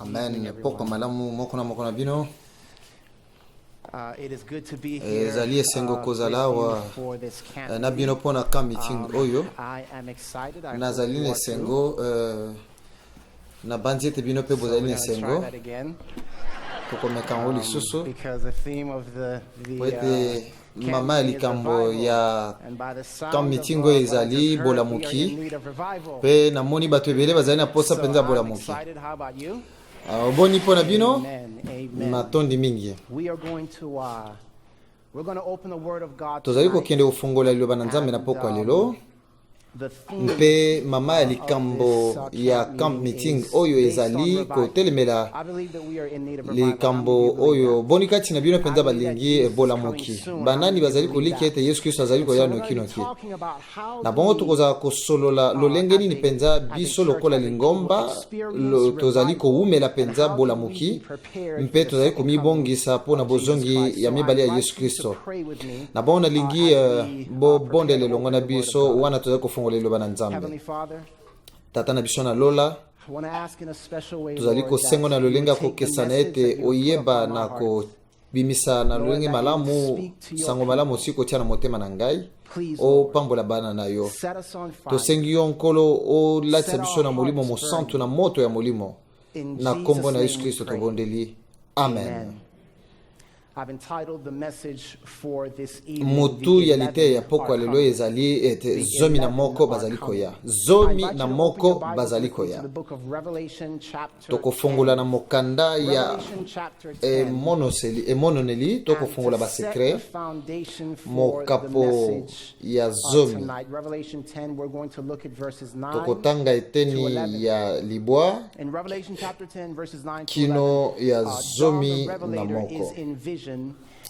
Amen. Pokwa malamu moko na moko na bino. Uh, Ezali esengo kozala awa na bino mpo na camp meeting oyo. Nazali na esengo, nabanzi ete bino mpe bozali na esengo. Tokomeka yango lisusu po ete mama ya likambo ya camp meeting oyo ezali bolamuki, mpe namoni bato ebele bazali na mposa mpenza ya bolamuki. Oboni mpo na bino, matondi mingi. Tozali kokende kofungola liloba na Nzambe na pokwa lelo, mpe mama ya likambo ya camp meeting oyo ezali kotelemela likambo oyo. Boni kati na bino mpenza balingi bolamuki? Banani bazali kolikia ete Yesu Kristo azali koya nokinoki? Na bongo tokozala kosolola lolenge nini mpenza biso lokola lingomba tozali kowumela mpenza bolamuki mpe tozali komibongisa mpo na bozongi ya mibale ya Yesu Kristo. Na bongo nalingi bobondela elongo na biso wana tozali kofongola liloba na Nzambe. Tata na biso na lola, tozali kosengo na lolenge ya kokesana ete oyeba na kobimisa na lolenge malamu sango malamu osi kotia na motema na ngai. Opambola bana na yo. Tosengi yo, Nkolo, olatisa biso na Molimo Mosantu, na moto ya Molimo. Na nkombo na Yesu Kristo tobondeli, amen. Motu ya liteya ya pokwa lelo ezali ete 11 bazali koya, 11 bazali koya. Tokofongola na mokanda ya Emononeli, tokofongola basecret, mokapo ya 10. Tokotanga eteni ya 9 kino ya 11.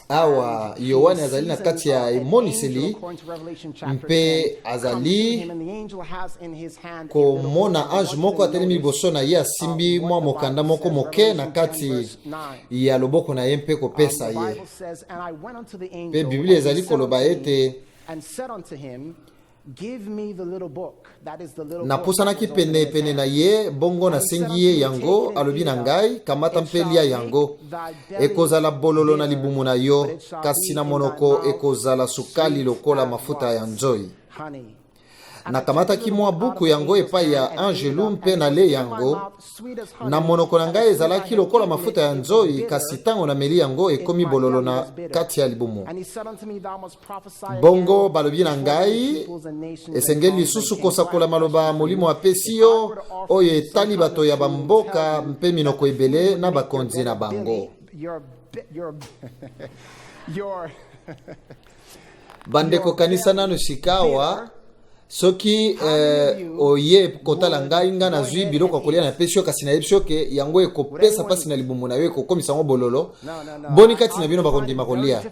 Awa Yoane azali na kati ya emoniseli mpe azali komona ange moko atelemi liboso na ye, asimbi mwa mokanda moko moke na kati ya loboko na ye mpe kopesa ye. Mpe Biblia ezali koloba ete: "Napusanaki pene pene na ye, bongo nasengi ye yango. Alobi na ngai: 'Kamata mpe lia yango. Ekozala bololo na libumu na yo, kasi na monoko ekozala sukali lokola mafuta ya nzoi.' Nakamataki mwa buku yango epai ya angelu mpe nalie yango. Na monoko na ngai ezalaki lokola mafuta ya nzoi, kasi ntango nameli yango, ekomi bololo na kati ya libumu. Bongo balobi na ngai: Esengeli lisusu kosakola maloba Molimo apesi yo, oyo etali bato ya bamboka mpe minoko ebele na bakonzi na bango." Bandeko, kanisa nanu sikawa soki oye kotala ngai, ngai nazwi biloko ya kolia, napesi yo, kasi nayebi yo ke yango ekopesa mpasi na libumu na yo, ekokomisa yango bololo. Boni kati na bino bakondima kolia?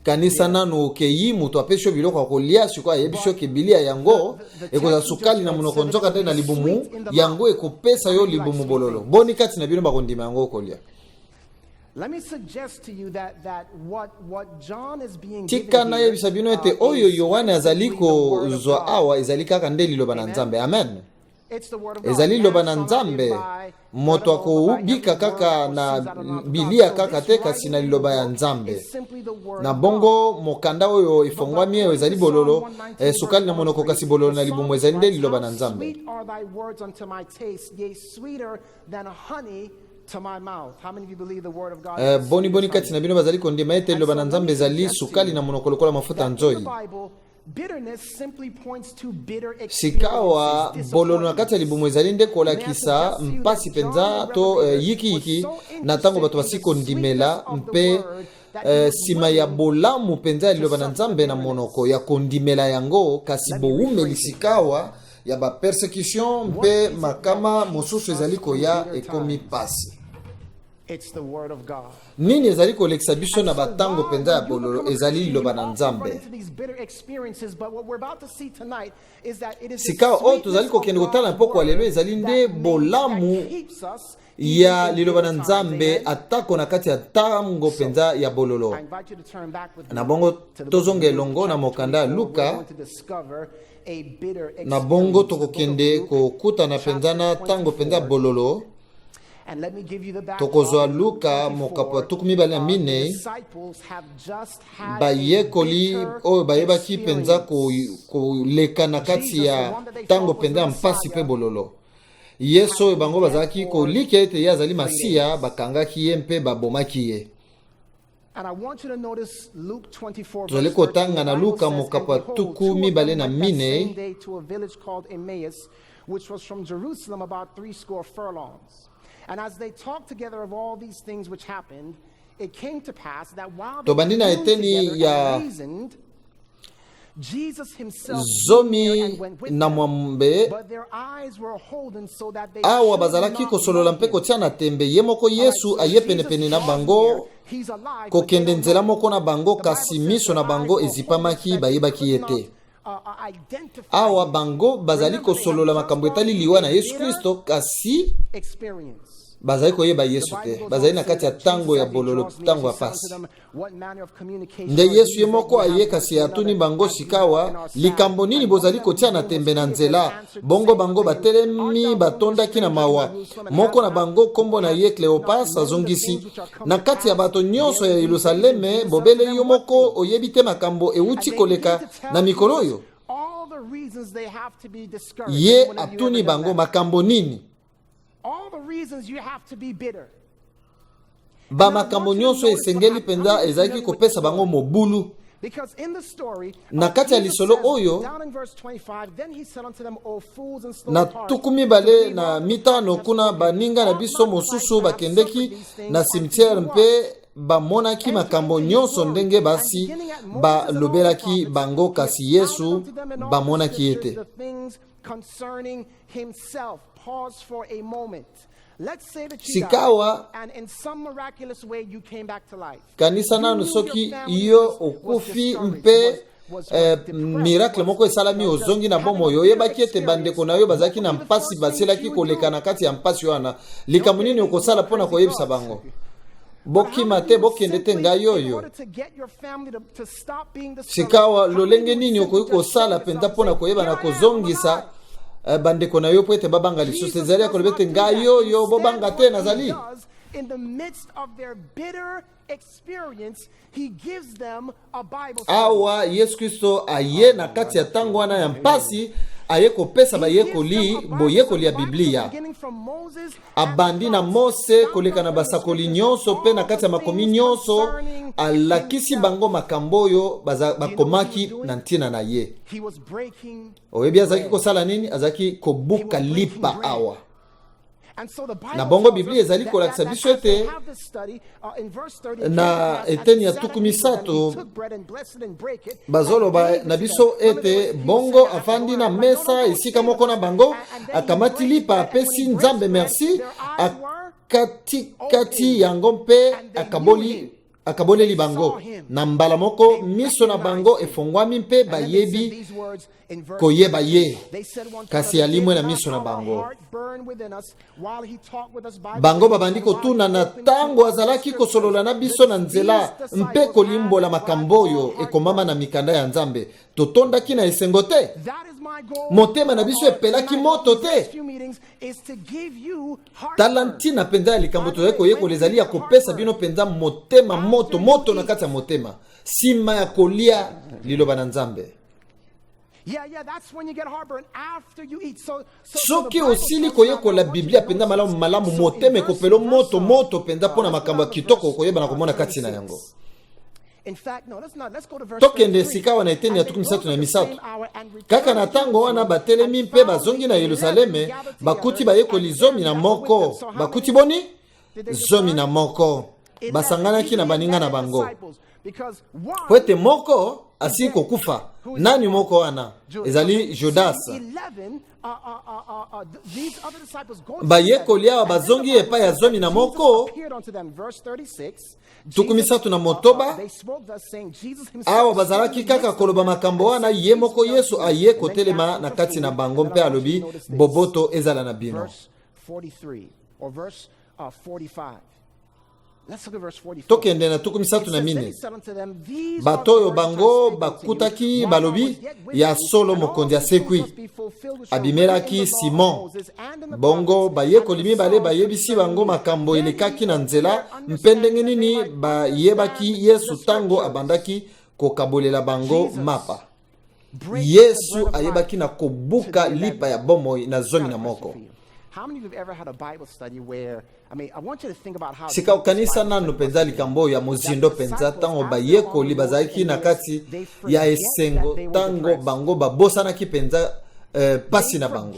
Kanisa nanu, okei, moto apesi yo biloko ya kolia, sikoyo ayebi yo ke bilia yango ekozala sukali na monoko, nzoka nde na libumu yango ekopesa yo libumu bololo. Boni kati na bino bakondima yango kolia? Let me suggest to you that what John is being Tika nayebisa bino ete oyo Yohane azali kozwa awa ezali kaka nde liloba na Nzambe. Amen. Ezali liloba na Nzambe. Moto akobika kaka na bilia kaka te, kasi na liloba ya Nzambe. Na bongo mokanda oyo efongwami, oyo ezali bololo, sukali na monoko kasi bololo na libumu, ezali nde liloba na Nzambe. Boni boni kati na bino bazali kondima ete liloba na Nzambe ezali sukali na monoko lokola mafuta ya nzoi? Sikawa bololo na kati ya libumu ezali nde kolakisa mpasi mpenza to yikiyiki na ntango bato basi kondimela, mpe nsima ya bolamu mpenza ya liloba na Nzambe na monoko ya kondimela yango, kasi bowumeli sikawa ya bapersécution mpe makama mosusu ezali koya, ekomi mpasi. Nini ezali kolekisa biso na batango mpenza ya bololo? Ezali liloba na Nzambe. Sikawa oyo tozali kokende kotala na mpokwa lelo ezali nde bolamu ya liloba na Nzambe atako na kati ya ntango mpenza ya bololo. Na bongo tozonga elongo na mokanda ya Luka. Na bongo tokokende kokutana mpenza na ntango mpenza ya bololo. Tokozwa Luka mokapo ya 24. Bayekoli oyo bayebaki mpenza koleka na kati ya ntango mpenza ya mpasi mpe bololo. Yesu oyo bango bazalaki kolikia ete ye azali Masiya, bakangaki ye mpe babomaki ye. Tozali kotanga na Luka mokapo ya 24. Which was from Jerusalem about threescore furlongs. And as they talked together of all these things which happened, it came to pass that while they Tobandi na communed eteni together ya and reasoned, Jesus himself zomi came near and went with na them. mwambe. But their eyes were holden so that they Awa should bazalaki not kosolola know mpe him. kotia na tembe, ye moko Yesu aye penepene na bango, kokende nzela moko na bango, kasi miso na bango ezipamaki, bayebaki ye te. Awa bango bazali kosolola makambo etali liwa na Yesu Kristo, kasi bazali koyeba Yesu te. Bazali na kati ya ntango ya bololo, ntango ya pasi. Nde Yesu ye moko aye, kasi atuni bango sikawa: "Likambo nini bozali kotia na tembe na nzela?" Bongo bango batelemi, batondaki na mawa. Moko na bango, nkombo na ye Kleopas, azongisi: "Na kati ya bato nyonso ya Yelusaleme, bobele yo moko oyebi te makambo euti koleka na mikolo oyo?" Ye atuni bango: "Makambo nini?" Bamakambo nyonso esengeli mpenza ezalaki kopesa bango mobulu. Na kati ya lisolo oyo, na 25 kuna, baninga na biso mosusu bakendeki na cimetière mpe bamonaki makambo nyonso ndenge basi balobelaki bango, kasi Yesu bamonaki ye te. Concerning himself. Pause for a moment. Let's say that you Sikawa, died, and in some miraculous way you came back to life. kanisa nanu soki yo okufi mpe miracle moko esalami, ozongi na bomoi. Oyebaki ete bandeko na yo bazalaki na mpasi, basilaki koleka na kati ya mpasi wana. Likambo nini okosala mpo na koyebisa bango? Bokima te, bokende te, ngai oyo. Sikawa lolenge nini okoki kosala mpenza mpo na koyeba na kozongisa bandeko na yo mpo ete babanga lisusu? Ezali ya koloba ete: "Ngai oyo, bobanga te, nazali." In the midst of their bitter experience, he gives them a Bible study. Awa Yesu Kristo aye na kati ya ntango wana ya mpasi, aye kopesa bayekoli boyekoli ya Biblia. Abandi na Mose koleka na basakoli nyonso mpe na kati ya makomi nyonso, alakisi bango makambo oyo bakomaki na ntina na ye. He was breaking. Oyebi azalaki kosala nini? Azalaki kobuka lipa awa. Na bongo Biblia ezali kolakisa biso ete na eteni ya 30, bazoloba na biso ete bongo afandi na mesa esika moko na bango, akamati lipa, apesi Nzambe merci, akatikati yango mpe akaboli, akaboleli bango. Na mbala moko miso na bango efongwami mpe bayebi koyeba ye, kasi alimwe na miso na bango. Bango babandi kotuna: "Na ntango azalaki kosolola na biso na nzela mpe kolimbola makambo oyo ekomama na mikanda ya Nzambe, totondaki na esengo te? Motema na biso epelaki moto te?" Tala ntina mpenza ya likambo tozali koyekola ezali ya kopesa bino mpenza motema moto, moto na kati ya motema, nsima ya kolia liloba na Nzambe. Soki osili koyekola Biblia mpenza malamu malamu, motema ekopela moto, moto mpenza mpo na makambo ya kitoko okoyeba na komona kati na yango. Tokende esika wana, eteni ya 33. Kaka na ntango wana batelemi mpe bazongi na Yelusaleme, bakuti bayekoli 11. Bakuti boni? 11. Basanganaki na baninga na bango po ete moko Asili kokufa. Nani moko wana? Ezali Judas. Bayekoli awa bazongi epai ya 11, 36. Awa bazalaki kaka koloba makambo wana, ye moko Yesu aye kotelema na kati na bango mpe alobi: "Boboto ezala na bino." Tokende na 34. Bato oyo bango bakutaki balobi: "Ya solo, Mokonzi asekwi, abimelaki Simon." Bongo bayekoli mibale bayebisi bango makambo elekaki na nzela mpe ndenge nini bayebaki Yesu ntango abandaki kokabolela bango mapa. Yesu ayebaki na kobuka lipa ya bomoi na 11. Sika okanisa nanu mpenza likambo oyo ya mozindo mpenza. Ntango bayekoli bazalaki na kati ya esengo, ntango bango babosanaki mpenza pasi na bango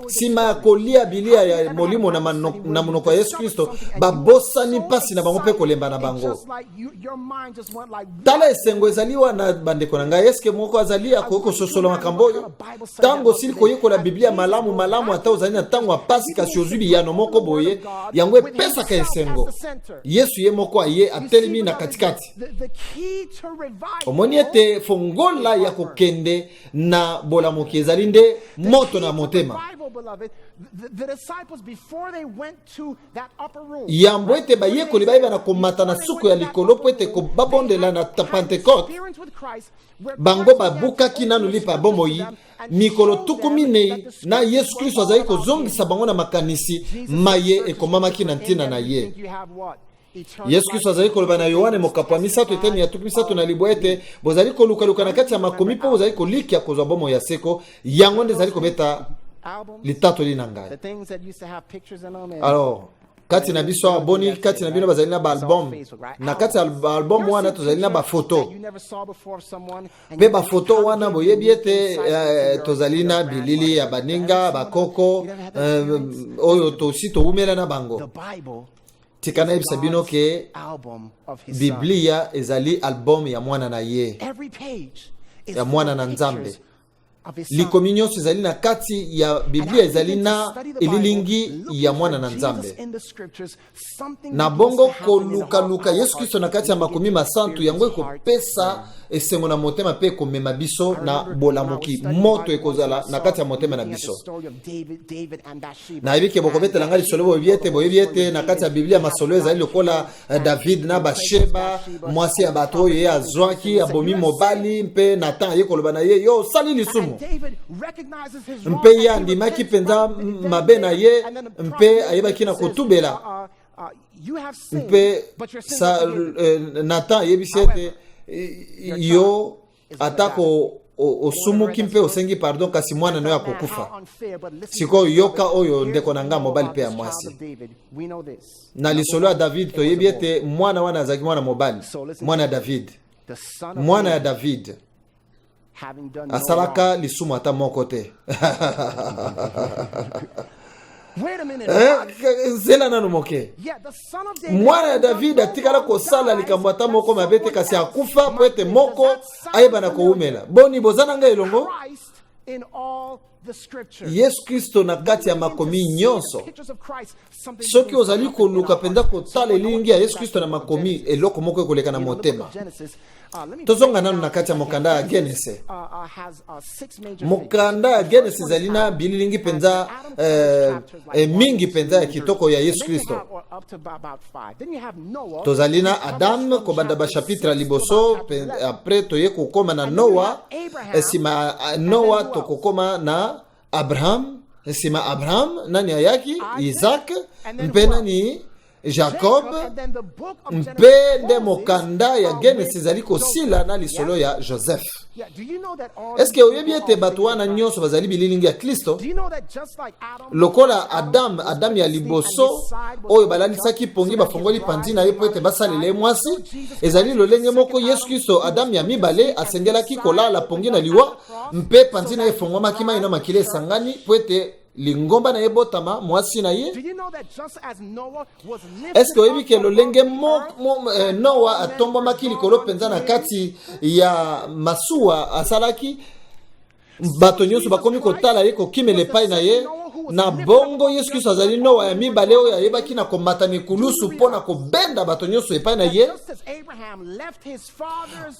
nsima ya kolia bilia ya molimo na monoko ya Yesu Kristo, babosani mpasi na bango mpe kolemba na bango. Tala esengo ezali wana, bandeko na ngai. Eske moko azali akoki kososola makambo oyo? Ntango osili koyekola Biblia malamu malamu, ata ozali na ntango ya pasi, kasi ozwi biyano moko boye, yango epesaka esengo. Yesu ye moko aye atelemi na katikati. Omoni ete fongola ya kokende na bolamoki ezali nde moto na motema. Yambo ete bayekoli bayeba na komata na suku ya likolo mpo ete babondela na Pentecote, bango babukaki nanu lipa ya bomoi mikolo 40 na Yesu Kristo. Azali kozongisa bango na makanisi maye ekomamaki na ntina na ye. Yesu Kristo azali koloba na Yohane mokapo ya 3, eteni ya 39 ete: "Bozali kolukaluka na kati ya makomi mpo bozali kolikia kozwa bomoi ya seko. Yango nde ezali kobeta litatoli na ngai." Alors, kati na biso awa, boni kati na bino bazali na baalbum? Na kati ya album wana tozali na bafoto, mpe bafoto wana boyebi ete tozali na bilili ya baninga, bakoko oyo tosi towumela na bango. Tika nayebisa bino ke Biblia ezali album ya mwana na ye, ya mwana na Nzambe. Likomi nyonso ezali na kati ya Biblia ezali na elilingi ya mwana na Nzambe. Na bongo kolukaluka Yesu Kristo na kati ya makomi masantu, yango ekopesa esengo na motema mpe ekomema biso na bolamuki. Moto ekozala na kati ya motema na biso. Nayebi ke bokobetela ngai lisolo. Boyebi ete na kati ya Biblia masolo ezali lokola David na Basheba, mwasi ya bato oyo ye azwaki, abomi mobali, mpe Natan aye koloba na ye: "Yo osali lisumu." Mpe ye andimaki mpenza mabe na ye mpe ayebaki na kotubela. Mpe Natan ayebisi ete: "Yo, atako osumuki mpe osengi pardon, kasi mwana na yo akokufa." Sikoyo yoka oyo, ndeko na nga mobali mpe ya mwasi. Na lisolo ya David, toyebi ete mwana wana azalaki mwana mobali, mwana ya David. Mwana ya David asalaka lisumu ata moko te. Zela nanu moke. Mwana ya David atikala kosala likambo ata moko mabe te, kasi akufa po ete moko ayeba na kowumela. Boni, boza na ngai elongo? Yesu Kristo na kati ya makomi nyonso. Soki ozali koluka mpenza kotala elilingi ya Yesu Kristo na makomi, eloko moko ekoleka na motema. Tozonga nanu na kati ya mokanda ya Genese. Mokanda ya Genese ezali na bililingi mpenza mingi mpenza ya kitoko ya Yesu Kristo. Tozali na Adam kobanda bachapitre ya liboso, après toye kokóma na Noa. Nsima Noa tokokóma na Abraham. Nsima Abraham, nani ayaki? Isaac. Mpe nani? Jacob. Mpe nde mokanda ya Genese ezali kosila na lisolo ya Joseph. Eske oyebi ete bato wana nyonso bazali bililingi ya Kristo? Lokola Adam, Adam ya liboso oyo balalisaki pongi, bafongoli panzi na ye mpo ete basalela ye mwasi, ezali lolenge moko Yesu Kristo, Adam ya mibale, asengelaki kolala pongi na liwa, mpe panzi na ye efongwamaki, mai na makili esangani mpo ete lingomba na ye ebotama, mwasi na ye. Est-ce oyebi ke lolenge Noa atombwamaki likolo mpenza na kati ya masuwa, asalaki bato nyonso bakomi kotala ye, kokimela epai na ye? Na bongo Yesu Kristo azali Noa ya mibale oyo ayebaki na komata mikulusu mpo na kobenda bato nyonso epai na ye.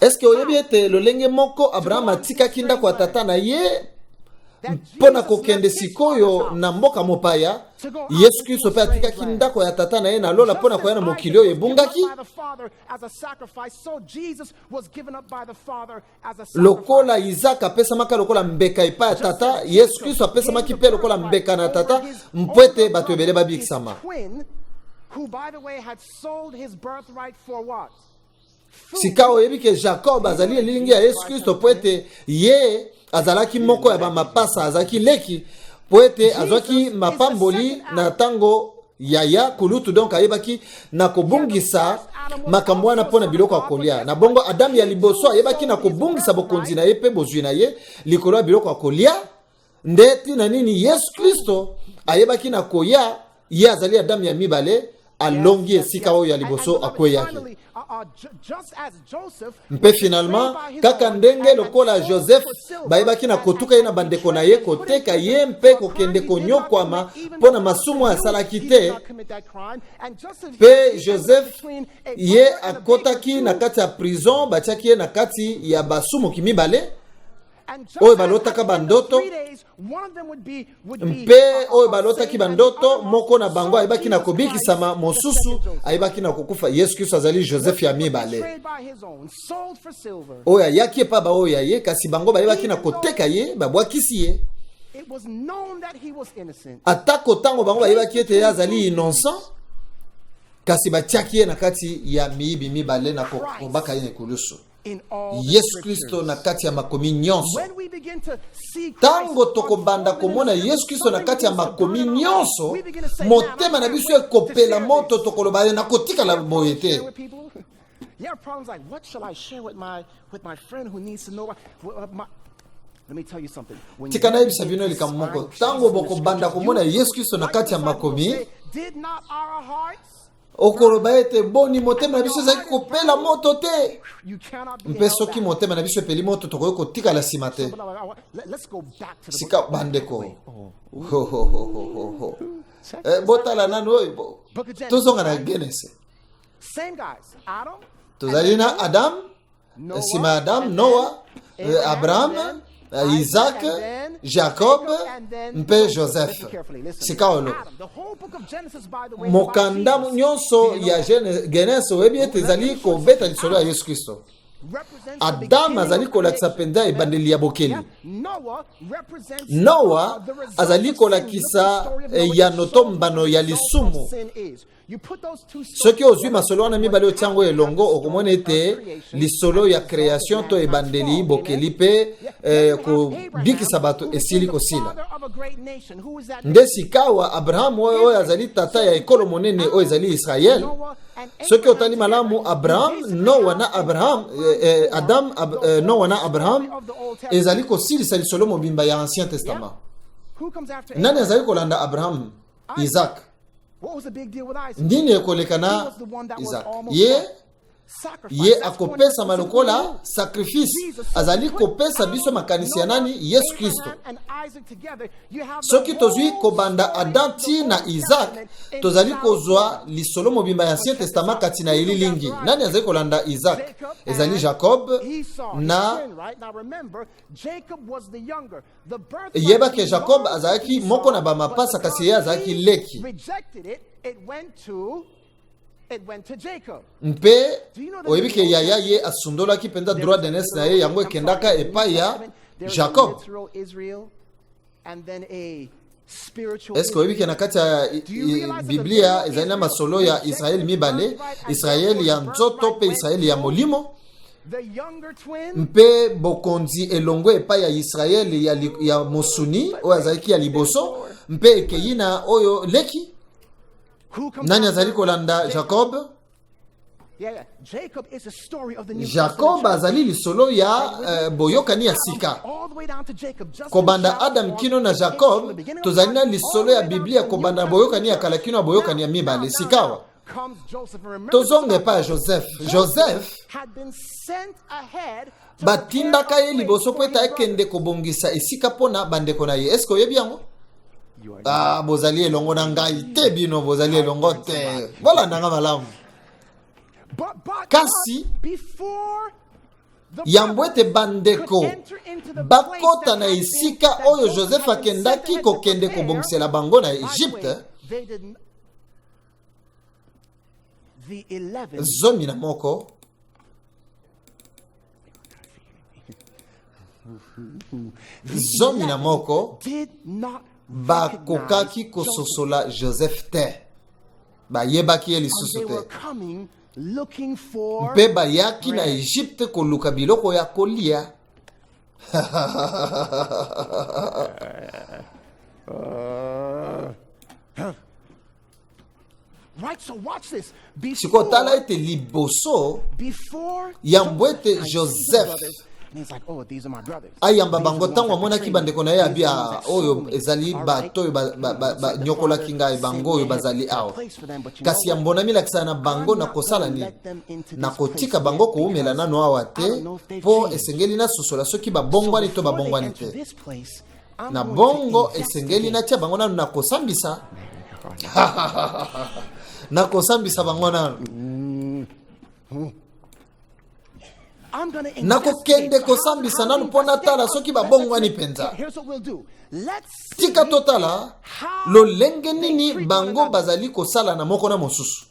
Est-ce oyebi ete lolenge moko Abraham atikaki ndako ya tata na ye mpo na kokende sikoyo na mboka mopaya, Yesu Kristo mpe atikaki ndako ya tata na ye na lola mpo na koya na mokili oyo ebungaki? Lokola Izaka apesamaka lokola mbeka epai ya tata, Yesu Kristo apesamaki mpe lokola mbeka na tata mpo ete bato ebele babikisama. Who, by the way, had sold his birthright for what? Sika oyebi ke Jacob azali elilingi ya Yesu Kristo, mpo ete ye azalaki moko ya bamapasa, azalaki leki, mpo ete azwaki mapamboli na ntango yaya kulutu. Donc ayebaki na kobungisa makambo wana mpo na biloko ya kolia. Na bongo Adamu ya liboso ayebaki na kobungisa bokonzi na ye mpe bozwi na ye likolo ya biloko ya kolia. Nde ntina nini Yesu Kristo ayebaki na koya? Ye azali Adamu ya mibale, alongi esika oyo ya liboso akweyaki. Mpe finalement, kaka ndenge lokola Joseph bayebaki na kotuka ye na bandeko na ye, koteka ye mpe kokende konyokwama mpo na masumu asalaki te, mpe Joseph ye akotaki na kati ya prison, batiaki ye na kati ya basumuki mibale oyo balotaka bandoto, mpe oyo balotaki bandoto, moko na bango ayebaki na kobikisama, mosusu ayebaki na kokufa. Yesu Kristo azali Joseph ya mibale oyo ayaki epa baoyo ya ye, kasi bango bayebaki na koteka ye, babwakisi ye, atako ntango bango bayebaki ete ye azali innocent, kasi batiaki ye na kati ya miyibi mibale na kobaka ye na ekulusu. Yesu Kristo na kati ya makomi nyonso. Ntango tokobanda komona Yesu Kristo na kati ya makomi nyonso, motema na biso ekopela moto. Tokoloba ye nakotikala boye te. You have problems like, what shall I share with my friend who needs to know what my. Let me tell you something. Tika nayebisa bino likambo moko. Ntango bokobanda komona Yesu Kristo na kati ya makomi, Did not our hearts okoloba ete boni motema na biso ezalaki kopela moto te? Mpe soki motema na biso epeli moto, tokoki kotikala nsima te. Sika bandeko, botala nanu oyo. Tozonga na Genese. Tozali na Adam, nsima ya Adam Noa, Abraham, Isaac, Jacob mpe Joseph. Sika oyo mokanda nyonso ya Genese, oyebi ete ezali kobeta lisolo ya Yesu Kristo. Adam azali kolakisa mpenza ebandeli ya bokeli. Noa azali kolakisa eyano to mbano ya lisumu. Soki ozwi masolo wana mibale, otia yango elongo, okomona ete lisolo ya création to ebandeli bokeli mpe kobikisa bato esili kosila. Nde sikawa Abraham oyo azali tata ya ekolo monene oyo ezali Israel. Soki otali malamu, Abraham, Noa na Abraham, Adam, Noa na Abraham ezali kosilisa lisolo mobimba ya Ancien Testament. Nani azali kolanda Abraham? Isaac. Nini ekoleka na Isaac? Ye akopesama lokola sacrifice. Azali kopesa biso makanisi ya nani? Yesu Kristo. Soki tozwi kobanda Adam ti na Isaac, tozali kozwa lisolo mobimba ya Ancien Testament kati na elilingi. Nani azali kolanda Isaac? Ezali Jacob. Na yebake Jacob azalaki moko na bamapasa, kasi ye azalaki leki. Mpe oyebi ke yaya ye asundolaki mpenza droit d'aînesse na ye, yango ekendaka epai ya Jacob. Est-ce oyebi ke na kati ya Biblia ezali na masolo ya Israele mibale, Israele ya nzoto mpe Israele ya molimo? Mpe bokonzi elongo epai ya Israele ya mosuni oyo azalaki ya liboso mpe ekei na oyo leki. Nani azali kolanda Jacob? Jacob azali lisolo ya boyokani ya sika. Kobanda Adam kino na Jacob, tozali na lisolo ya Biblia kobanda boyokani ya kala kino ya boyokani ya mibale. Sikawa tozonga epai ya Joseph. Joseph batindaka ye liboso mpo ete akende kobongisa esika mpo na bandeko na ye. Eske oyebi yango? Ah, bozali elongo na ngai te, bino bozali elongo te, bolanda nga malamu. Kasi yambo ete bandeko bakota na esika oyo Joseph akendaki kokende kobongisela bango na Egypte, 11, 11 bakokaki kososola Joseph te, bayebaki ye lisusu te, mpe bayaki na Egypte koluka biloko ya kolia. Sikoyo tala ete liboso yambo ete Joseph ayamba bango, ntango amonaki bandeko na ye, abi: "Oyo ezali bato oyo banyokolaki ngai, bango oyo bazali awa. Kasi yambo namilakisa na bango, nakosala nini? Nakotika bango kowumela nano awa te, mpo esengeli nasosola soki babongwani to babongwani te. Na bongo esengeli natia bango nano na kosambisa, nakosambisa bango nano. Nakokende kosambisa nanu mpo natala soki babongwani mpenza. Tika totala lolenge nini bango bazali kosala na moko na mosusu.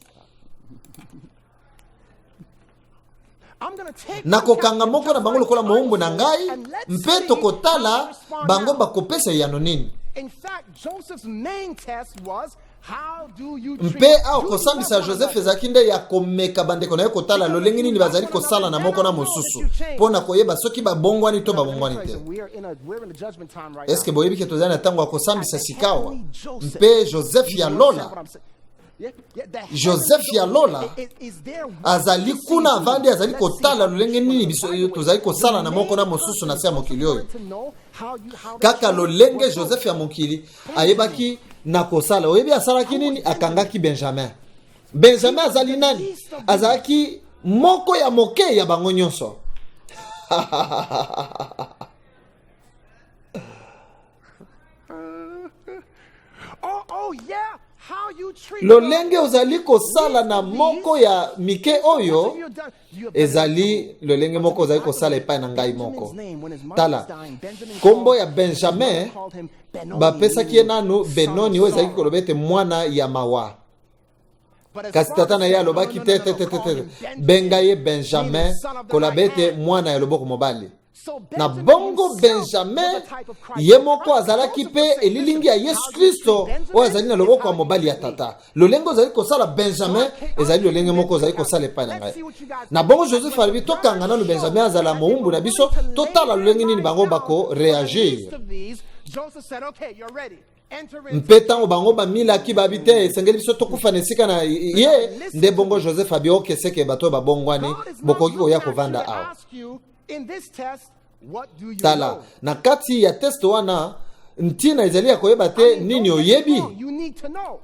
Nakokanga moko na bango lokola mowumbu na ngai, mpe tokotala bango bakopesa eyano nini." Mpe awa kosambisa Joseph ezalaki nde ya komeka bandeko na ye, kotala lolenge nini bazali kosala na moko na mosusu, mpo na koyeba soki babongwani to babongwani te. Eske boyebi ke tozali na ntango ya kosambisa sikawa? Mpe Joseph ya lola, Joseph ya lola azali kuna avandi, azali kotala lolenge nini biso tozali kosala na moko na mosusu na se ya mokili oyo. Kaka lolenge Joseph ya mokili ayebaki na kosala, oyebi asalaki nini? Akangaki Benjamin. Benjamin azali nani? Azalaki moko ya moke ya bango nyonso. Lolenge ozali kosala na moko ya mike oyo ezali lolenge moko ozali kosala epai na ngai moko. Tala nkombo ya Benjamin, bapesaki ye nanu Benoni, oyo ezalaki koloba ete mwana ya mawa. Kasi tata na ye alobaki: "Te, te, te, te, te, benga ye Benjamin, koloba ete mwana ya loboko mobali." Na bongo Benjamin ye moko azalaki mpe elilingi ya Yesu Kristo oyo azali na loboko ya mobali ya Tata. Lolenge ozali kosala Benjamin ezali lolenge moko ozali kosala epai na ngai. Na bongo Joseph alobi: "Tokanga nanu Benjamin azala mowumbu na biso, totala lolenge nini bango bakoréagir." Mpe ntango bango bamilaki, babi: "Te, esengeli biso tokufa na esika na ye." Nde bongo Joseph abi: "Oke, seke bato oyo babongwani, bokoki koya kovanda awa." Tala, na kati ya test wana, ntina ezali ya koyeba te nini oyebi.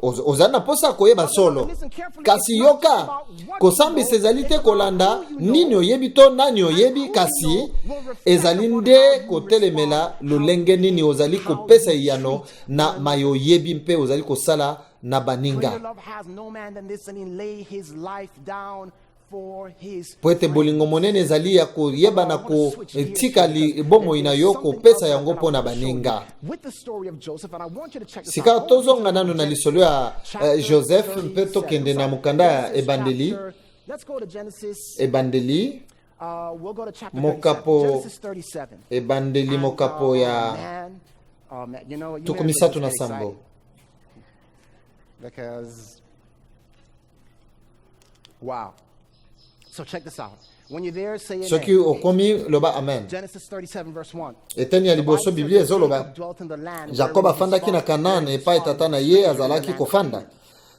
Ozali na mposa ya koyeba solo. Kasi yoka, kosambisa ezali te kolanda nini oyebi to nani oyebi, kasi ezali nde kotelemela lolenge nini ozali kopesa eyano na maye oyebi mpe ozali kosala na baninga. Po ete bolingo monene ezali ya koyeba na kotika bomoi na yo, kopesa yango mpo na baninga. Sika tozonga nano na lisolo ya Joseph mpe tokende na mokanda ya Ebandeli. Ebandeli mokapo, Ebandeli mokapo ya 37. Because, wow. So check this out. When you're there, say amen. Soki okomi, loba amen. Genesis 37 verse 1. Eteni ya liboso, Biblia ezoloba: Jakob afandaki na Kanane epai tata na ye azalaki kofanda.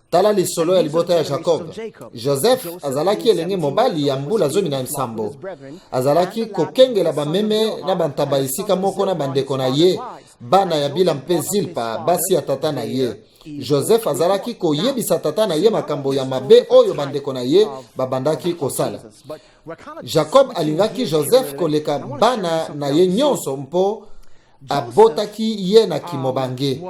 Tala lisolo ya libota ya Jacob. Joseph azalaki elenge mobali ya mbula 17. Azalaki kokengela bameme na bantaba esika moko na bandeko na ye, bana ya Bila mpe Zilpa, basi ya tata na ye. Joseph azalaki koyebisa tata na ye makambo ya mabe oyo bandeko na ye babandaki kosala. Jacob alingaki Joseph koleka bana na ye nyonso mpo abotaki ye na kimobange.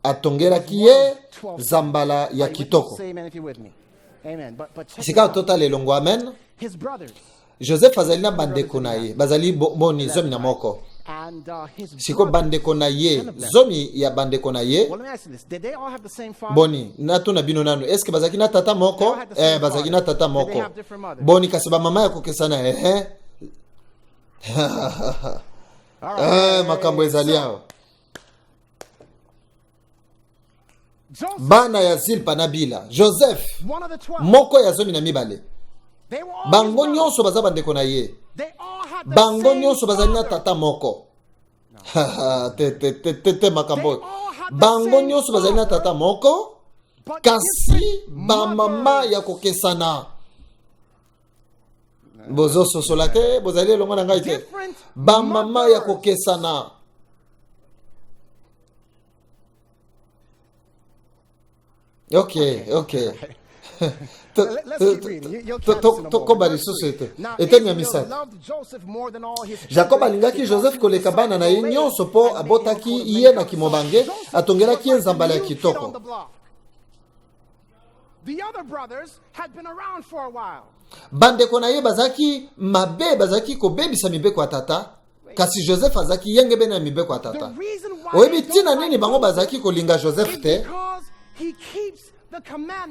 Atongelaki ye zambala ya kitoko. Sika totala elongo, amen. Joseph azali na bandeko na ye, bazali boni? 11. Siko bandeko na ye, 10 ya bandeko na ye, boni? Natuna bino nanu, eske bazalaki na tata moko? Bazalaki na tata moko. Boni kasi bamama ya kokesana? Ehe, makambo ezali awa. Bana ya Zilpa na Bila, Joseph moko ya 12, bango nyonso baza bandeko na ye, bango nyonso bazali na tata moko. Te, te, te, te, te, makambo oyo. Bango nyonso bazali na tata moko, kasi bamama ya kokesana. Bozososola te? Bozali elongo na ngai te? Bamama ya kokesana. Ok, tokoba lisusu ete eteni ya misato. Jacob alingaki Joseph koleka bana na ye nyonso mpo abotaki ye na kimobange. Atongelaki ye nzambala ya kitoko. The other brothers had been around for a while. Bandeko na ye bazalaki mabe, bazalaki kobebisa mibeko ya tata, kasi Joseph azalaki yengebene ya mibeko ya tata. Oyebi ntina nini bango bazalaki kolinga Joseph te?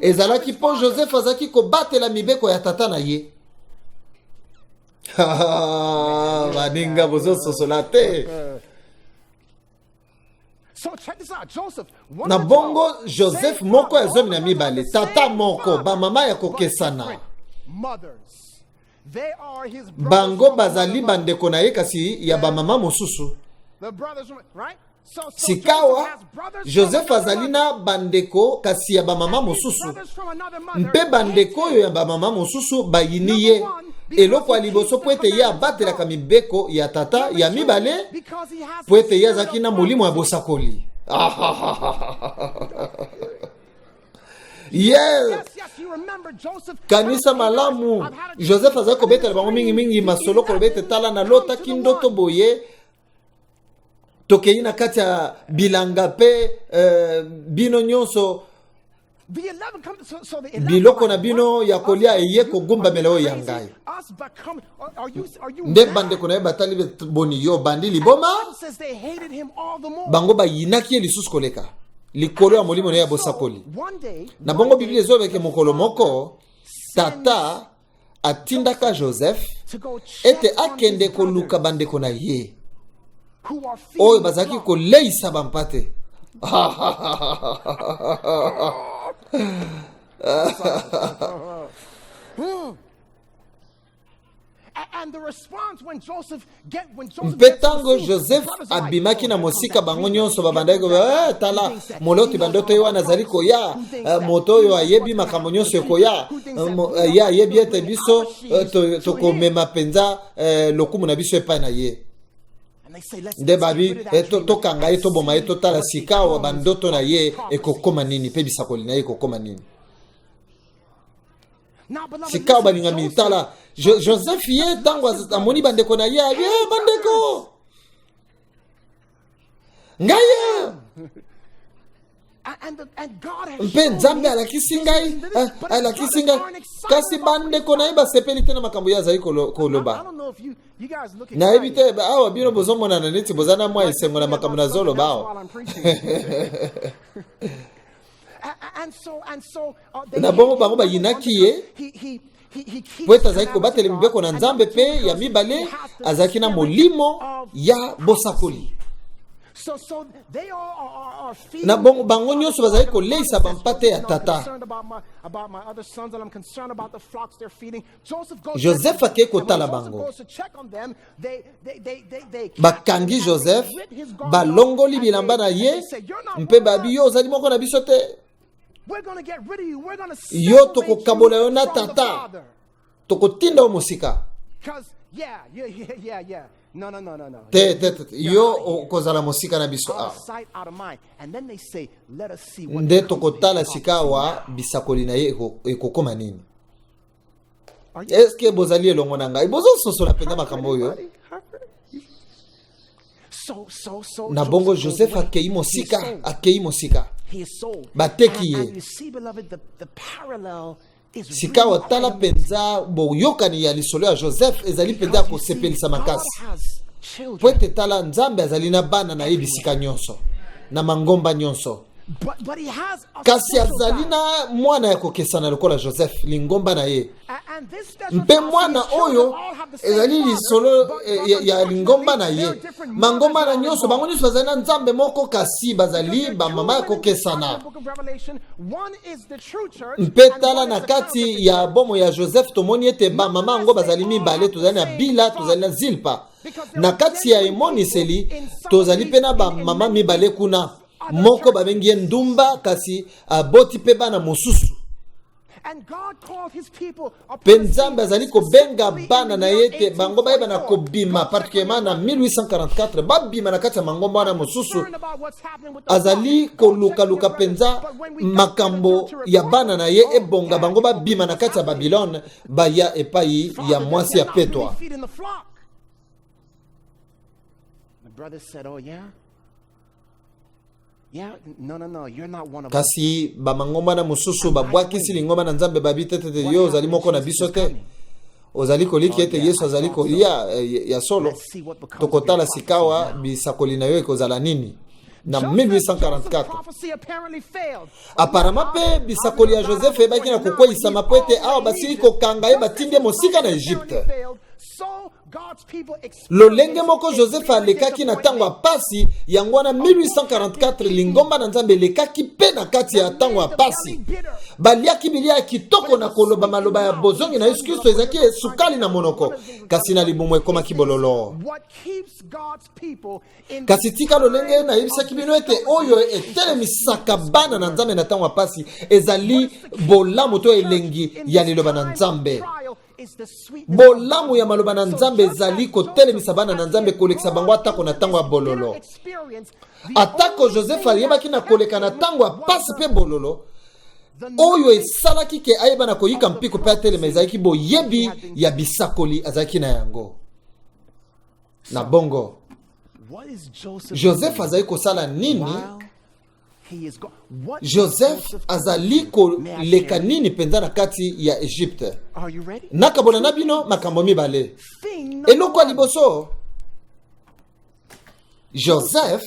Ezalaki mpo Joseph azalaki kobatela mibeko ya tata na ye. Baninga, bozososola te? Na bongo Joseph moko ya 12, tata moko, bamama ya kokesana. Bango bazali bandeko na ye, kasi ya bamama mosusu. Sikawa Joseph azali na bandeko, kasi ya bamama mosusu, mpe bandeko oyo ya bamama mosusu bayini ye. Eloko ya liboso, mpo ete ye abatelaka mibeko ya tata. Ya mibale, mpo ete ye azalaki na molimo ya bosakoli. Ye kanisa malamu, Joseph azali kobetela bango mingimingi masolo, koloba ete: "Tala, nalotaki ndoto boye, tokei na kati ya bilanga mpe bino nyonso biloko na bino ya kolia eye kogumbamela oyo ya ngai." Nde bandeko na ye batali: "Boni, yo bandi liboma?" Bango bayinaki ye lisusu koleka likolo ya molimo na ye ya bosakoli. Na bongo Biblia ezolobeke, mokolo moko tata atindaka Joseph ete akende koluka bandeko na ye oyo bazalaki koleisa bampate. Mpe ntango Joseph abimaki na mosika, bango nyonso babandaki koba: "Eh, tala moloti bandoto ye wana azali koya, moto oyo ayebi makambo nyonso ekoya, ye ayebi ete biso tokomema mpenza lokumu na biso epai na ye." Nde babi: "Tokanga ye, toboma ye, totala sika awa bandoto na ye ekokóma nini mpe bisakoli na ye ekokóma nini." Sika awa, balingami, tala Joseph ye ntango amoni bandeko na ye, abi: "Eh, bandeko ngai ye, mpe Nzambe alakisi ngai, alakisi ngai." Kasi bandeko na ye basepeli te na makambo ye azali koloba. Nayebi te, awa bino bozomonana neti boza na mwa esengo na makambo nazoloba awa. Na bongo bango bayinaki ye po ete azalaki kobatela mibeko na Nzambe, mpe ya mibale, azalaki na molimo ya bosakoli. Na bongo bango nyonso bazalaki koleisa bampate ya tata. Joseph akei kotala bango. Bakangi Joseph, balongoli bilamba na ye mpe babi: "Yo ozali moko na biso te." Yo tokokabola yo na tata, tokotinda yo mosika. Te, te, te, yo okozala mosika na biso awa. Nde tokotala sika awa bisakoli na ye ekokoma nini. Eske bozali elongo na ngai? Bozososola mpenza makambo oyo? Na bongo Joseph akei mosika, akei mosika, bateki ye. Sikawa tala mpenza boyokani ya lisolo ya Joseph ezali mpenza ya kosepelisa makasi, mpo ete tala, Nzambe azali na bana na ye bisika nyonso, na mangomba nyonso, kasi azali na mwana ya kokesana lokola Joseph, lingomba na ye. Mpe mwana oyo ezali lisolo ya lingomba na ye. Mangomba na nyonso, bango nyonso bazali na Nzambe moko, kasi bazali bamama ya kokesana. Mpe tala, na kati ya bomo ya Joseph tomoni ete bamama yango bazali mibale. Tozali na Bila, tozali na Zilpa. Na kati ya Emoniseli tozali mpe na bamama mibale kuna. Moko babengi ye ndumba, kasi aboti mpe bana mosusu. Mpe Nzambe azali kobenga bana na ye ete bango bayeba na kobima, particulièrement na 1844, babima na kati ya mangomba wana mosusu. Azali kolukaluka mpenza makambo ya bana na ye ebonga, bango babima na kati ya Babylone, baya epai ya mwasi ya petwa. Kasi bamangomba na mosusu babwakisi lingomba na Nzambe, babi te, te, yo ozali moko na biso te, ozali koliki ete Yesu azali koya ya solo. Tokotala sikawa bisakoli na yo ekozala nini na 1844. Apparemment mpe bisakoli ya Joseph eyebaki na kokweyisama, mpo ete awa basili kokanga ye, batindi ye mosika na Egypte. Lolenge moko Joseph alekaki na ntango ya pasi, yango wana 1844 lingomba na Nzambe elekaki mpe na kati ya ntango ya pasi. Baliaki bilia ya kitoko na koloba maloba ya bozongi na Yesu Kristo ezalaki esukali na monoko, kasi na libumu ekomaki bololo. Kasi tika lolenge nayebisaki bino ete oyo etelemisaka bana na Nzambe na ntango ya pasi ezali bolamu to elengi ya liloba na Nzambe. Bolamu ya maloba na Nzambe ezali kotelemisa bana na Nzambe, kolekisa bango atako na ntango ya bololo. Atako Joseph ayebaki na koleka na ntango ya pasi mpe bololo, oyo esalaki ke ayeba na koyika mpiko mpe atelema ezalaki boyebi ya bisakoli azalaki na yango. Na bongo Joseph azali kosala nini? Joseph azali koleka nini mpenza na kati ya Egypte? Nakabola na bino makambo mibale. Eloko ya liboso, Joseph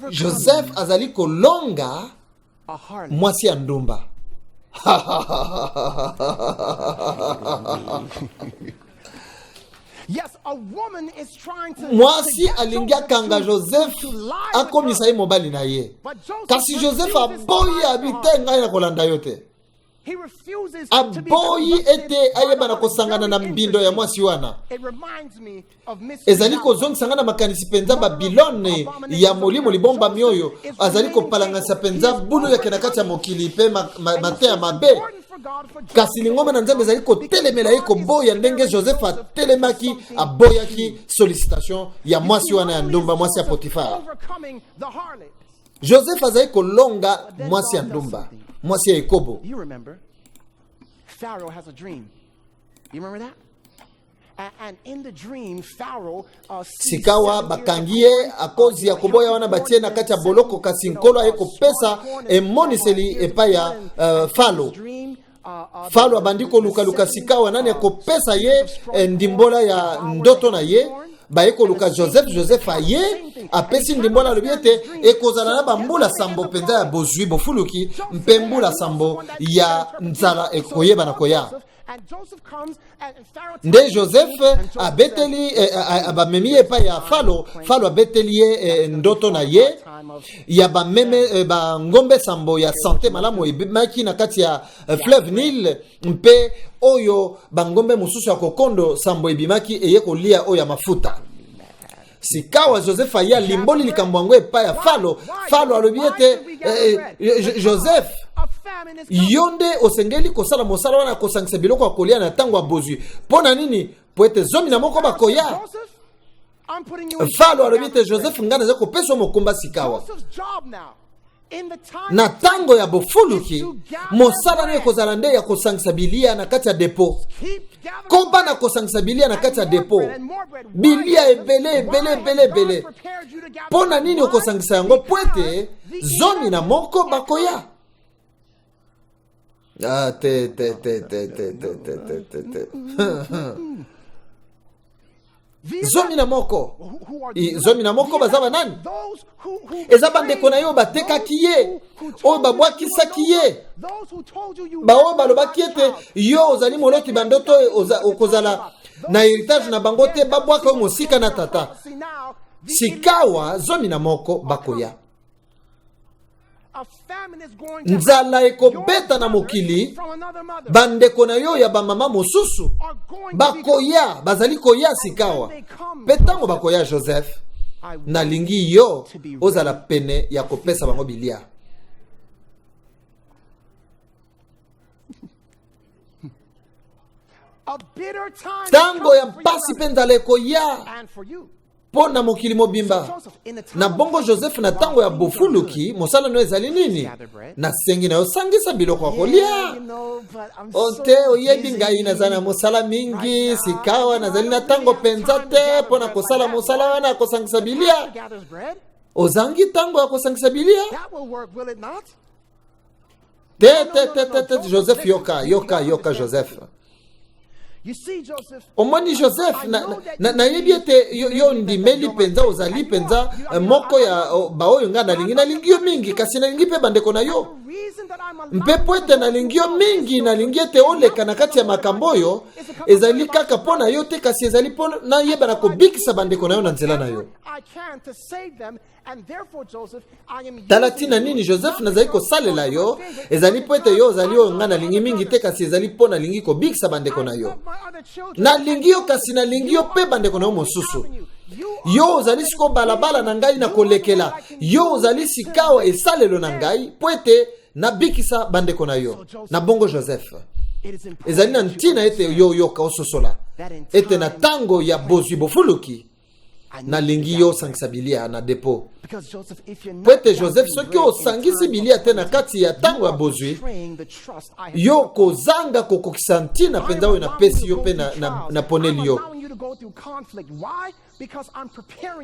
Joseph azali kolonga mwasi ya ndumba. Mwasi alingi akanga Joseph, akomisa ye mobali na ye, kasi Joseph aboyi, abi te, ngai na kolanda yo te. Aboyi ete ayeba na kosangana na mbindo ya mwasi wana. Ezali kozongisa ngai na makanisi mpenza Babilone ya molimo libombami oyo azali kopalanganisa mpenza bulu yake na kati ya mokili mpe mateya mabe. Kasi lingomba na Nzambe ezali kotelemela ye, koboya ndenge Joseph atelemaki, aboyaki sollicitation ya mwasi wana ya ndumba, mwasi ya Potifar. Joseph azali kolonga mwasi ya ndumba, mwasi ya ekobo. Pharaoh has a dream. You remember that? And in the dream, Pharaoh Sikawa bakangi ye akozi ya koboya wana, batie na kati ya boloko, kasi Nkolo aye kopesa emoniseli epai ya Falo. Falo abandi kolukaluka sikawa nani akopesa ye ndimbola ya ndoto na ye. Baye koluka Joseph. Joseph aye, apesi ndimbola, alobi ete ekozala na bambula 7 mpenza ya bozwi bofuluki mpe mbula 7 ya nzala ekoyeba na koya. Nde Joseph abeteli, bamemi ye epai ya Falo. Falo abeteli ye ndoto na ye ya bameme, bangombe sambo ya santé malamu ebimaki na kati ya fleuve Nil, mpe oyo bangombe mosusu ya kokondo sambo ebimaki eye kolia oyo ya mafuta. Sikawa Joseph aye, alimboli likambo yango epai ya Falo. Falo alobi ete Joseph, yo nde osengeli kosala mosala wana, kosangisa biloko ya kolia na ntango ya bozwi. Mpo na nini? Po ete 11 bakoya. Falo alobi ete Joseph, ngai naza kopesa mokumba sikawa na ntango ya bofuluki. Mosala no ekozala nde ya kosangisa bilia na kati ya dépôt. Koba na kosangisa bilia na kati ya dépôt, bilia ebele, ebele, ebele, ebele. Mpo na nini okosangisa yango? Po ete 11 bakoya. Ah, te, te, te, te, te, te, te, te, te, te. 11, 11 baza banani? Eza bandeko na yo batekaki ye, oyo babwakisaki ye, baoyo balobaki ete yo ozali moloti bandoto, oyo okozala na héritage na bango te, babwaka yo mosika na tata. Sikawa 11 bakoya. Nzala ekobeta na mokili. Bandeko na yo ya bamama mosusu bakoya, bazali koya sikawa. Mpe ntango bakoya, Joseph, nalingi yo ozala pene ya kopesa bango bilia. Ntango ya mpasi mpe nzala ekoya mpo na mokili mobimba. Na bongo Joseph, na ntango ya bofuluki, mosala no ezali nini? Nasengi na yo, sangisa biloko ya kolia. O te, oyebi ngai naza na mosala mingi sikawa, nazali na ntango mpenza te mpo na kosala mosala wana ya kosangisa bilia. Ozangi ntango ya kosangisa bilia te, te, te, te, te. Joseph, yoka, yoka, yoka. Joseph, omoni Joseph, nayebi ete yo ndimeli mpenza, ozali mpenza moko ya baoyo ngai nalingi. Nalingi yo mingi, kasi nalingi mpe bandeko na yo. Mpe po ete nalingi yo mingi, nalingi ete oleka na kati ya makambo oyo. Ezali kaka mpo na yo te, kasi ezali mpo nayeba na kobikisa bandeko na yo na nzela na yo. Tala ntina nini, Joseph, nazali kosalela yo. Ezali mpo ete yo ozali oyo ngai nalingi mingi te, kasi ezali mpo nalingi kobikisa bandeko na yo. Nalingi yo, kasi nalingi yo mpe bandeko na yo mosusu. Yo ozali sikoyo balabala na ngai na kolekela. Yo ozali sikawa esalelo na ngai mpo ete nabikisa bandeko na yo. Na bongo Joseph, ezali na ntina ete yo oyoka, ososola ete na ntango ya bozwi bofuluki, nalingi yo osangisa bilia na dépôt. Po ete Joseph, soki osangisi bilia te na kati ya ntango ya bozwi, yo kozanga kokokisa ntina mpenza oyo napesi yo mpe naponeli yo.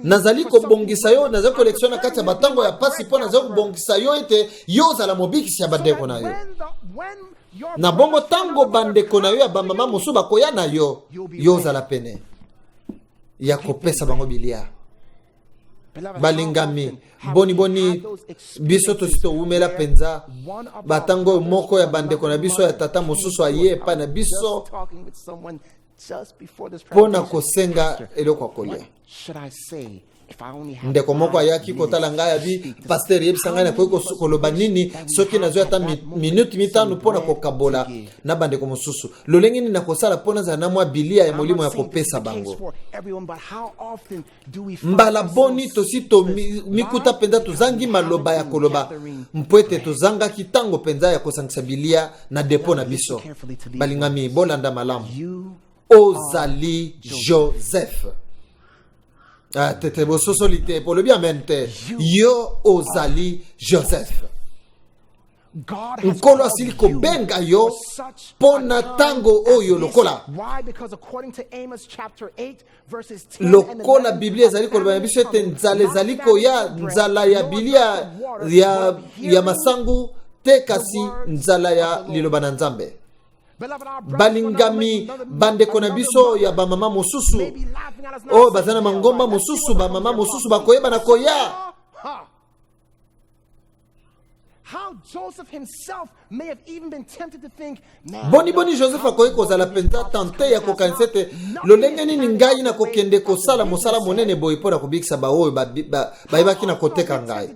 Nazali kobongisa yo, nazali kolekisa yo na kati ya batango ya pasi mpo nazali kobongisa yo ete yo ozala mobikisi ya bandeko na yo. Na bongo ntango bandeko na yo ya bamama mosusu bakoya na yo, yo ozala pene ya kopesa bango bilia. Balingami, boniboni biso tosi towumela mpenza batango oyo moko ya bandeko na biso ya tata mosusu aye epai na biso mpo na kosenga eloko ya kolia. Ndeko moko ayaki kotala ngai, abi: "Pasteur, yebisa ngai, nakoki koloba nini soki nazwi ata minute 5 mpo na kokabola na bandeko mosusu? Lolenge nini nakosala mpo nazala na mwa bilia ya molimo ya kopesa bango?" Mbala boni tosi tomikuta mpenza tozangi maloba ya koloba mpo ete tozangaki ntango mpenza ya kosangisa bilia na dépôt na biso? Balingami, bolanda malamu. Ozali Joseph. Ah, tete, bososoli te, bolobi amen te. Yo ozali Joseph. Nkolo asili kobenga yo mpo na ntango oyo. Lokola Biblia ezali koloba na biso ete nzala ezali koya, nzala ya bilia ya masangu te, kasi nzala ya liloba na Nzambe. Balingami, bandeko na biso ya bamama mosusu oyo baza na mangomba mosusu, bamama mosusu bakoyeba na koya. Boni boni Joseph akoki kozala mpenza tante ya kokanisa ete lolenge nini ngai nakokende kosala mosala monene boye mpo na kobikisa baoyo bayebaki na koteka ngai.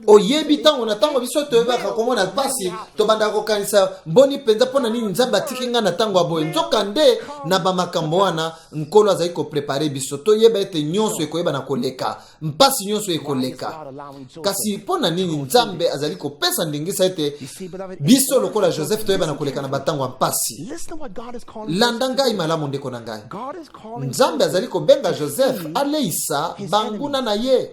Oyebi, ntango na ntango biso toyebaka komona mpasi, tobandaka kokanisa boni mpenza mpo na nini Nzambe atiki ngai na ntango ya boye. Nzoka nde na bamakambo wana Nkolo azali koprepare biso toyeba ete nyonso ekoyeba na koleka, mpasi nyonso ekoleka. Kasi mpo na nini Nzambe azali kopesa ndingisa ete biso lokola Joseph toyeba na koleka na batango ya mpasi? Landa ngai malamu, ndeko na ngai. Nzambe azali kobenga Joseph aleisa banguna na ye.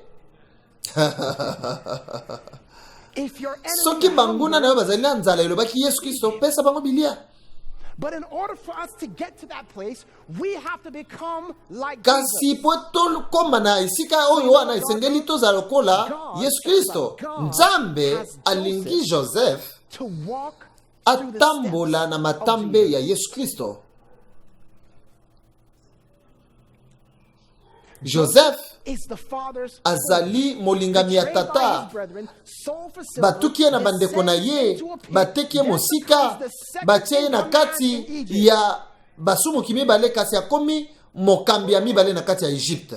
Soki banguna na yo bazali na nzala, elobaki Yesu Kristo, pesa bango bilia. Kasi mpo tokóma na esika oyo wana, esengeli tozala lokola Yesu Kristo. Nzambe alingi Joseph atambola na matambe ya Yesu Kristo. Joseph azali molingami ya tata. Batuki ye na bandeko na ye, bateki ye mosika, batie ye na kati ya basumuki mibale, kasi akomi mokambi ya mibale na kati ya Egypte.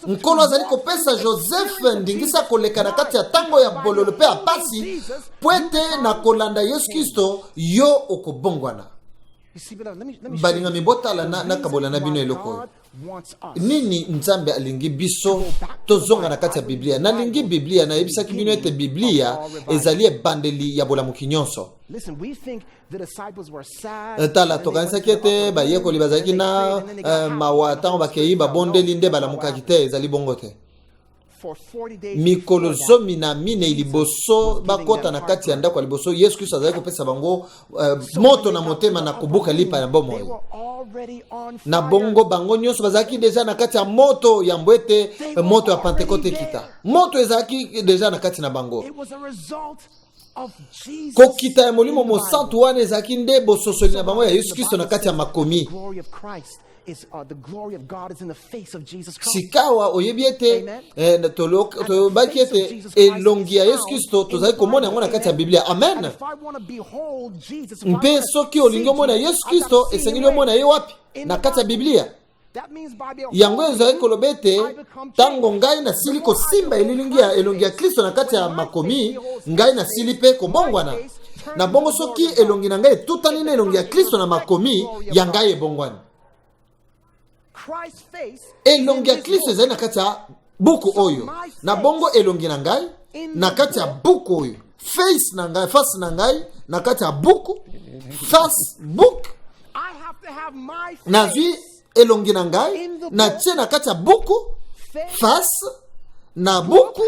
Nkolo azali kopesa Joseph ndingisa koleka na kati ya ntango ya bololo mpe ya pasi, mpo ete na kolanda Yesu Kristo yo okobongwana. Balingami, botala, nakabola na bino eloko oyo. Nini Nzambe alingi biso tozonga na kati ya Biblia? Nalingi Biblia. Nayebisaki bino ete Biblia ezali ebandeli ya bolamuki nyonso. Tala, tokanisaki ete bayekoli bazalaki na mawa ntango bakei babondeli nde balamukaki te. Ezali bongo te. Mikolo 14 liboso bakɔta na kati ya ndako ya liboso, Yesu Kristo azali kopesa bango moto na motema na kobuka lipa ya bomoi. Na bongo bango nyonso bazalaki deja na kati ya moto yambo ete moto ya Pentekote ekita. Moto ezalaki deja na kati na bango. Kokita ya Molimo Mosantu wana ezalaki nde bososoli na bango ya Yesu Kristo na kati ya makomi. Sikawa oyebi ete toyobaki ete elongi ya Yesu Kristo tozali komona yango na kati ya Biblia. Amen. Mpe soki olingi omona Yesu Kristo, esengeli omona ye wapi? Na kati ya Biblia. Yango ezali koloba ete ntango ngai nasili kosimba elilingi ya elongi ya Kristo na kati ya makomi, ngai nasili mpe kobongwana. Na bongo soki elongi na ngai etutani na elongi ya Kristo na makomi, ya ngai ebongwani. Elongi ya Kristo ezali na kati ya buku oyo. Na bongo elongi na ngai na kati ya buku oyo, face na ngai, face na ngai na kati ya buku, face book. Nazwi elongi na ngai, natie na kati ya buku, face na buku.